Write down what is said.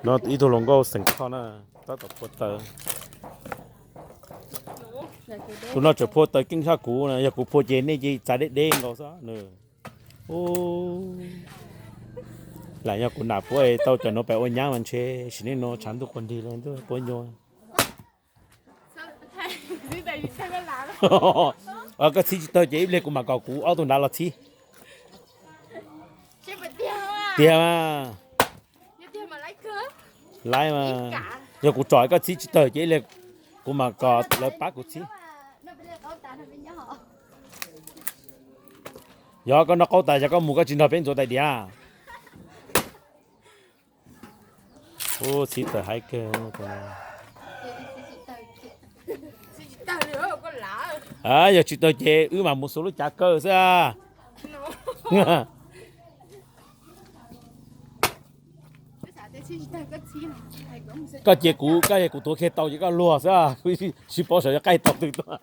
No ib tug hluas nkauj xeem Thoj na, tab tom phua taws. Tus no tseem phua taws keej tshaj kuv na, yog kuv phua ces nej ces txav deb deb nkaus xwb nws. Lam yog kuv nam puab tau cov nuav pem ua nyab mas ntshe sim neej nuav tshav ntuj quas nrig le ntuj puab nyuaj. Koj txhib tsis tawg ces ib pliag kuv mam kom kuv ob tug nrad los txhib. Tiag mas. Laiv mas. Yog kuv tsom koj txhib tsis tawg ces ib pliag kuv mam kom lawv pab kuv txhib. Yog koj noj qaub tas yog koj mus koj tsis nrog peb ntxuav tais diav. Ub, txhib tawg haib kawg. Yog tsis tawg ces wb mam mus xuas lub cav kaw xwb. Koj cia kuv, koj cia kuv tuav kiag tau ces koj luag xwb, sib paub saum yog qaij tau twg tuaj.